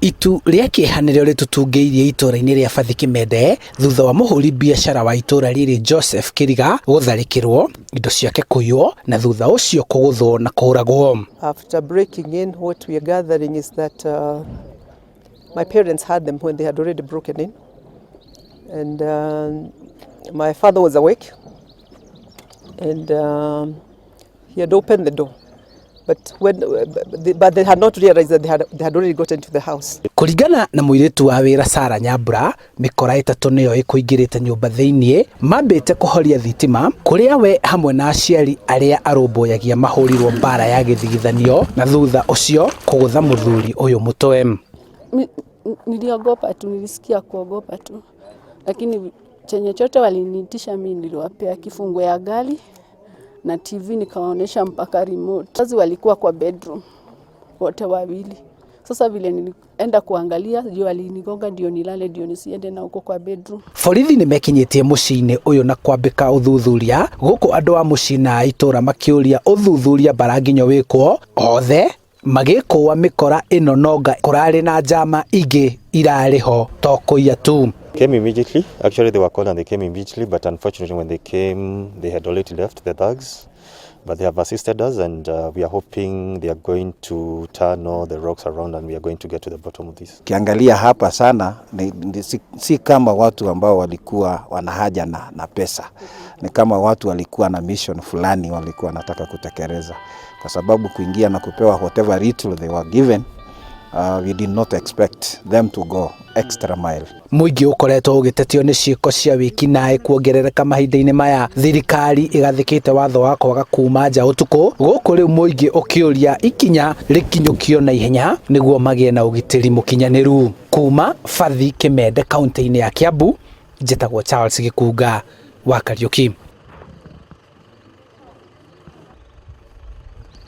Itu rĩa kĩeha nĩrĩo rĩtũtungĩirie itũra-inĩ rĩa Bathi Kĩmende thutha wa mũhũri biacara wa itũra rĩrĩ Joseph Kĩriga gũtharĩkĩrwo, indo ciake kũiywo na thutha ũcio kũgũthwo na kũũragwo. After breaking in, what we are gathering is that my parents had them when they had already broken in. And my father was awake and he had opened the door. But they had not realized that they had already gotten to the house. Kũringana na mũirĩtu wa wĩra Sara Nyambura, mĩkora ĩtatũ nĩyo ĩkũingĩrĩte nyũmba thĩiniĩ, mambĩte kũhoria thitima kũrĩa we hamwe na aciari arĩa arũmbũyagia mahũrirwo mbara ya gĩthigithanio na thutha ũcio kũgũtha mũthuri ũyũ mũtwe. Niliogopa tu, nilisikia kuogopa tu, lakini chenye chote waliniitisha mi niliwapea kifunguo ya gari na TV, nikawaonyesha mpaka remote. Wazazi walikuwa kwa bedroom wote wawili. Sasa vile nilienda kuangalia, ndio walinigonga ndio nilale, ndio nisiende na huko kwa bedroom. Borithi nĩ mekinyĩtie mũciĩ-inĩ ũyũ na kwambĩka ũthuthuria gũkũ andũ a mũciĩ na a itũũra makĩũria ũthuthuria mbaranginyo wĩkwo othe magĩkũa mĩkora ĩno nonga kũrarĩ na njama ingĩ irarĩ ho to kũiya tu. Came immediately. Actually, they were called and they came immediately, but unfortunately, when they came, they had already left, the thugs. But they have assisted us, and we are hoping they are going to turn all the rocks around and we are going to get to the bottom of this. Ukiangalia hapa sana ni si kama watu ambao walikuwa wana haja na pesa, ni kama watu walikuwa na mission fulani walikuwa wanataka kutekeleza, kwa sababu kuingia na kupewa whatever little they were given, we did not expect them to go extra mile. Mũingĩ ũkoretwo ũgĩtetio nĩ ciĩko cia wĩkinaĩ kuongerereka mahinda-inĩ maya, thirikari ĩgathĩkĩte watho wa kwaga kuma nja ũtukũ, gũkũ rĩu mũingĩ ũkĩũria ikinya rĩkinyũkio na ihenya nĩguo magĩe na ũgitĩri mũkinyanĩru. Kuma Bathi Kĩmende, kaunti-inĩ ya Kiambu, njĩtagwo Charles Gĩkunga wa Kariuki.